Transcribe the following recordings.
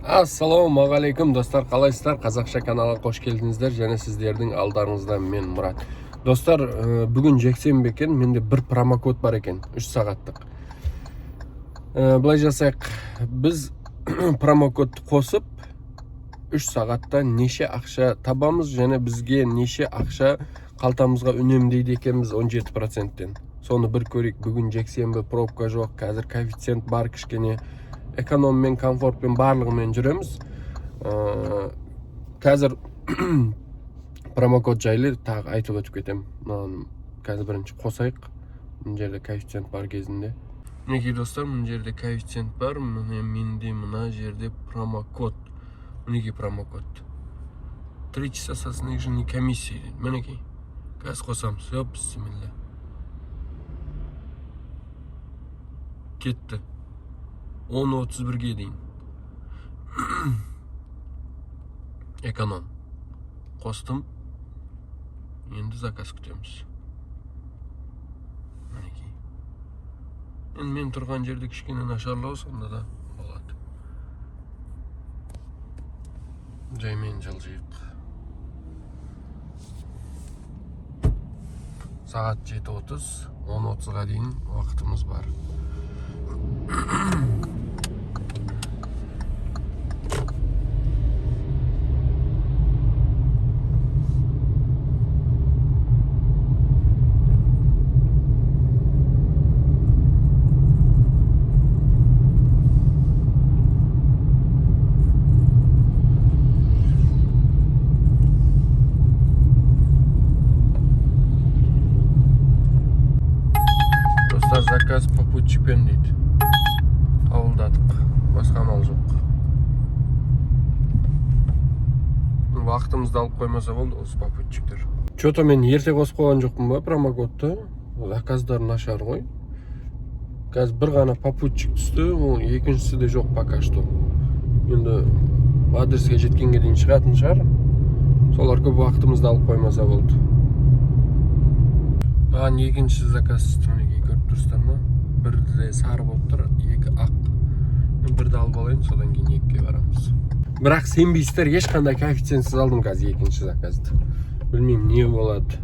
Ассалаумағалейкум, достар, қалайсыздар? Қазақша каналға қош келдіңіздер және сіздердің алдарыңызда мен, Мұрат. Достар, бүгін жексенбі екен, менде бір промокод бар екен, 3 сағаттық. Былай жасайық, біз промокодты қосып 3 сағатта неше ақша табамыз және бізге неше ақша қалтамызға үнемдейді екенбіз 17%-тен. Соны бір көрейік. Бүгін жексенбі, пробка жоқ, қазір коэффициент бар кішкене. Экономмен, комфортпен, барлығымен жүреміз. Қазір промокод жайлы тағы айтып өтіп кетемін. Мынаны қазір бірінші қосайық. Мына жерде коэффициент бар кезінде. Мінекей, достар, мына жерде коэффициент бар. Міне, менде мына жерде промокод. Мінекей, промокод. 3 часа со сниженной комиссией дейді. Мінекей. Қазір қосамыз. Йоп, бисмилля. Кетті. 10.31-ге дейін. Эконом. Қостым. Енді заказ күтеміз. Мінекей. Енді мен тұрған жерде кішкене нашарлау, сонда да болады. Жаймен жылжиық. Сағат 7.30, 10.30-ға дейін уақытымыз бар. Достар, заказ попутчикпен дейді. Қабылдадық. Басқа амал жоқ. Уақытымызды алып қоймаса болды осы попутчиктер. Че-то мен ерте қосып қойған жоқпын ба промокодты? Заказдар нашар ғой. Қазір бір ғана попутчик түсті, ол екіншісі де жоқ пока что. Енді адреске жеткенге дейін шығатын шығар. Солар көп уақытымызды алып қоймаса болды. Маған екінші заказ түсті, мінекей, көріп тұрсыздар ма? Бірде сары болып тұр, екі ақ. Мен бірді алып алайын, содан кейін екіге барамыз. Бірақ сенбейсіздер, ешқандай коэффициентсіз алдым қазір екінші заказды. Білмеймін, не болады.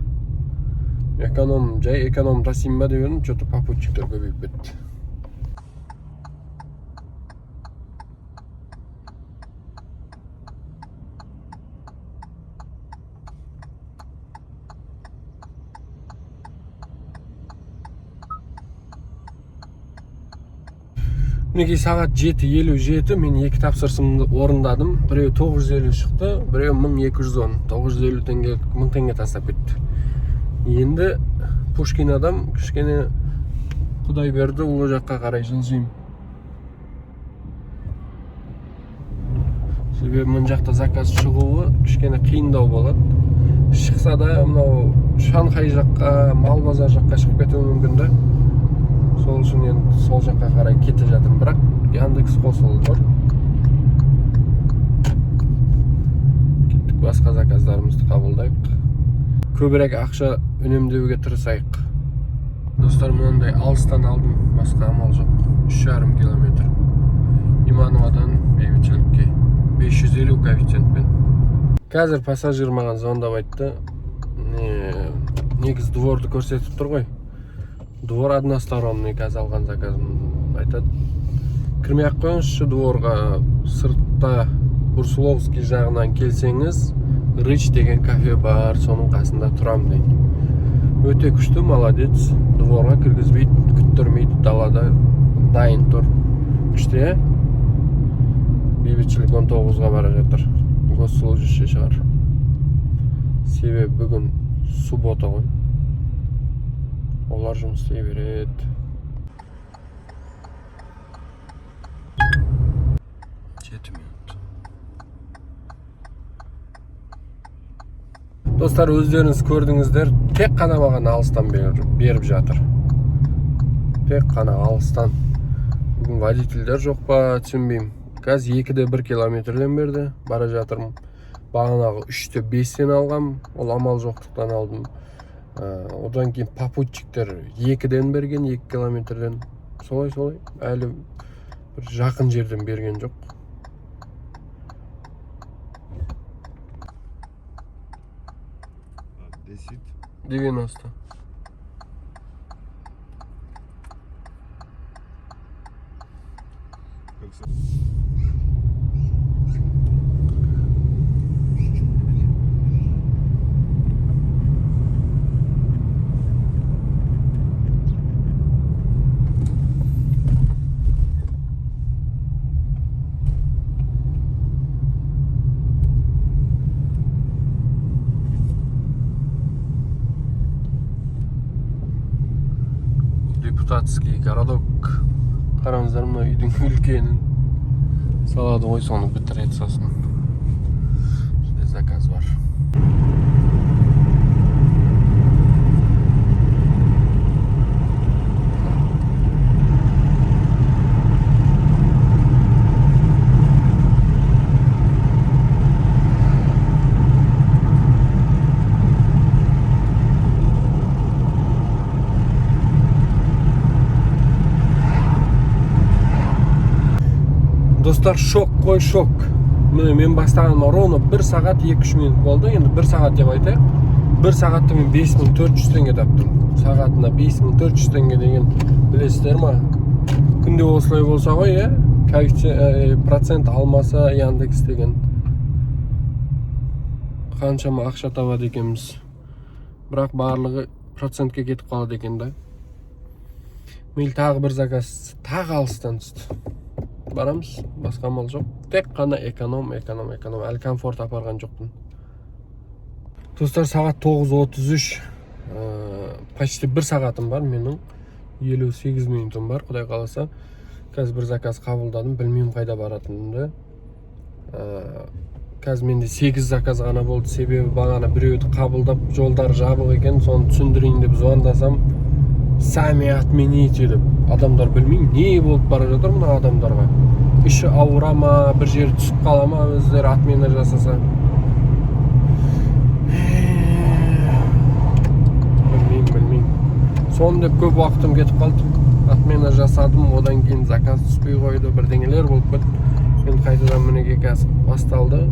Эконом, жай эконом тасимын ба деп едім, че-то попутчиктер көбейіп кетті. Мінекей, сағат 7.57, мен екі тапсырысымды орындадым. Біреуі 950 шықты, біреуі 1210. 950 теңге, 1000 теңге тастап кетті. Енді Пушкинадан кішкене Құдай берді, ол жаққа қарай жылжимын. Себебі мына жақта заказ шығуы кішкене қиындау болады. Шықса да, мынау Шанхай жаққа, Мал базар жаққа шығып кетуі мүмкін да. Сол үшін енді сол жаққа қарай кете жатырмын, бірақ Яндекс қосылып тұр. Кеттік, басқа заказдарымызды қабылдайық. Көбірек ақша үнемдеуге тырысайық. Достар, мынандай алыстан алдым, басқа амал жоқ. 3,5 километр. Имановадан Бейбітшілікке 550 коэффициентпен. Қазір пассажир маған звондап айтты. Не, негізі дворды көрсетіп тұр ғой. Двор односторонний қазір алған заказым айтады. Кірмей ақ қойыңызшы дворға, сыртта Брусиловский жағынан келсеңіз, Рыч деген кафе бар, соның қасында тұрам дейді. Өте күшті, молодец. Дворға кіргізбейді, күттірмейді, далада дайын тұр. Күшті, иә? Бейбітшілік 19-ға бара жатыр. Госслужащий шығар. Себебі бүгін суббота ғой. Олар жұмыс істей береді. 7 минут. Достар, өздеріңіз көрдіңіздер, тек қана маған алыстан беріп жатыр. Тек қана алыстан. Бүгін водительдер жоқ па, түсінбеймін. Қазір 2,1 километрден берді, бара жатырмын. Бағанағы 3,5-тен алғам, ол амал жоқтықтан алдым. Одан кейін попутчиктер 2-ден берген, 2 километрден. Солай солай, әлі бір жақын жерден берген жоқ. 10, 90. Как с- Депутатский городок. Қараңыздар, мына үйдің үлкенін салады ғой, соны бітіреді сосын. Бізде заказ бар. Достар, шок қой, шок. Міне, мен бастағаныма ровно 1 сағат 2-3 минут болды. Енді 1 сағат деп айтайық. 1 сағатта мен 5400 теңге таптым. Сағатына 5400 теңге деген, білесіздер ма? Күнде осылай болса ғой, иә? Процент алмаса Яндекс деген. Қаншама ақша табады екенбіз. Бірақ барлығы процентке кетіп қалады екен да. Мейлі, тағы бір заказ, тағы алыстан түсті. Барамыз, басқа амал жоқ. Тек қана эконом, эконом, эконом. Әлі комфорт апарған жоқпын. Достар, сағат 9:33. Почти бір сағатым бар менің. 58 минутым бар, құдай қаласа. Қазір бір заказ қабылдадым, білмеймін қайда баратынымды. Қазір менде 8 заказ ғана болды, себебі бағана біреуді қабылдап, жолдар жабық екен, соны түсіндірейін деп звондасам, сами отмените деп. Адамдар, білмеймін, не болып бара жатыр мына адамдарға. Іші ауыра ма, бір жері түсіп қала ма, өздері отмена жасаса. Білмеймін, білмеймін. Соны деп көп уақытым кетіп қалды. Отмена жасадым, одан кейін заказ түспей қойды, бірдеңелер болып кетті. Енді қайтадан, мінекей, қазір басталды.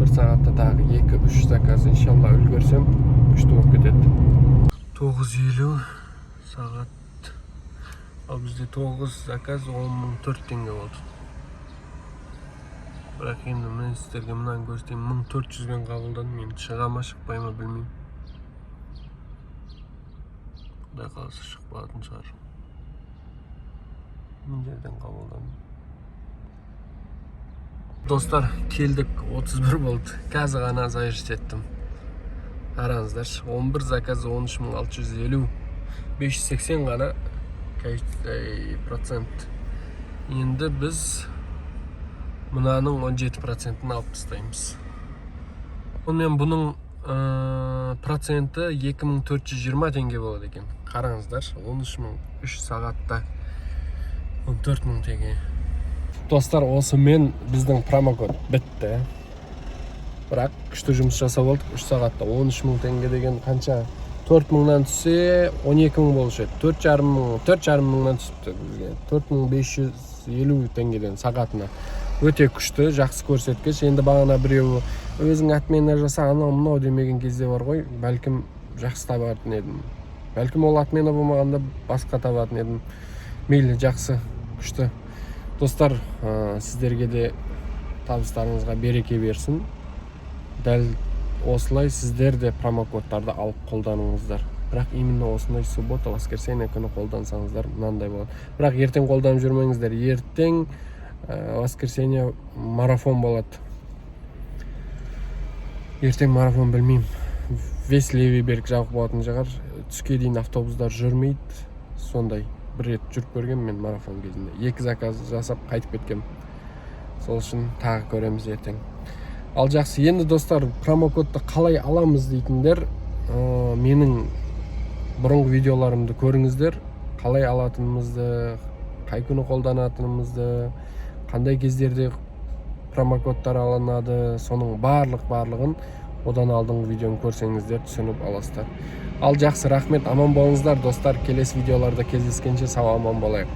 Бір сағатта тағы 2-3 заказ, иншалла, үлгерсем, күшті болып кетеді. 9:50 сағат. Ал бізде 9 заказ 10 004 теңге болды. Бірақ енді мен сіздерге мынаны көрсетейін. 1400-бен қабылдадым. Енді шыға ма, шықпай ма, білмеймін. Құдай қаласа, шығып қалатын шығар. Мына жерден қабылдадым. Достар, келдік, 31 болды. Қазір ғана заезд еттім. Қараңыздаршы, 11 заказ 13 650. 580 ғана процент. Енді біз мынаның 17 процентін алып тастаймыз. Сонымен бұның проценті 2420 теңге болады екен. Қараңыздаршы, 13 000 3 сағатта 14 мың теңге. Достар, осымен біздің промокод бітті. Бірақ күшті жұмыс жасап алдық. 3 сағатта 13 мың теңге деген қанша? 4 мыңнан түссе, 12 мың болушы еді. 4,5 мың, 4,5 мыңнан түсіпті бізге. 4550 теңгеден сағатына. Өте күшті, жақсы көрсеткіш. Енді бағана біреуі өзің отмена жаса, анау мынау демеген кезде бар ғой, бәлкім, жақсы табатын едім. Бәлкім, ол отмена болмағанда басқа табатын едім. Мейлі, жақсы, күшті. Достар, сіздерге де табыстарыңызға береке берсін. Дәл осылай сіздер де промокодтарды алып қолданыңыздар. Бірақ именно осындай суббота, воскресенье күні қолдансаңыздар, мынандай болады. Бірақ ертең қолданып жүрмеңіздер. Ертең воскресенье марафон болады. Ертең марафон, білмеймін, весь левый берег жабық болатын шығар. Түске дейін автобустар жүрмейді. Сондай бір рет жүріп көргенмін мен марафон кезінде, екі заказ жасап қайтып кеткенмін. Сол үшін тағы көреміз ертең. Ал жақсы, енді, достар, промокодты қалай аламыз дейтіндер, менің бұрынғы видеоларымды көріңіздер. Қалай алатынымызды, қай күні қолданатынымызды, қандай кездерде промокодтар алынады, соның барлық барлығын одан алдыңғы видеоны көрсеңіздер, түсініп аласыздар. Ал жақсы, рахмет, аман болыңыздар, достар. Келесі видеоларда кездескенше сау аман болайық.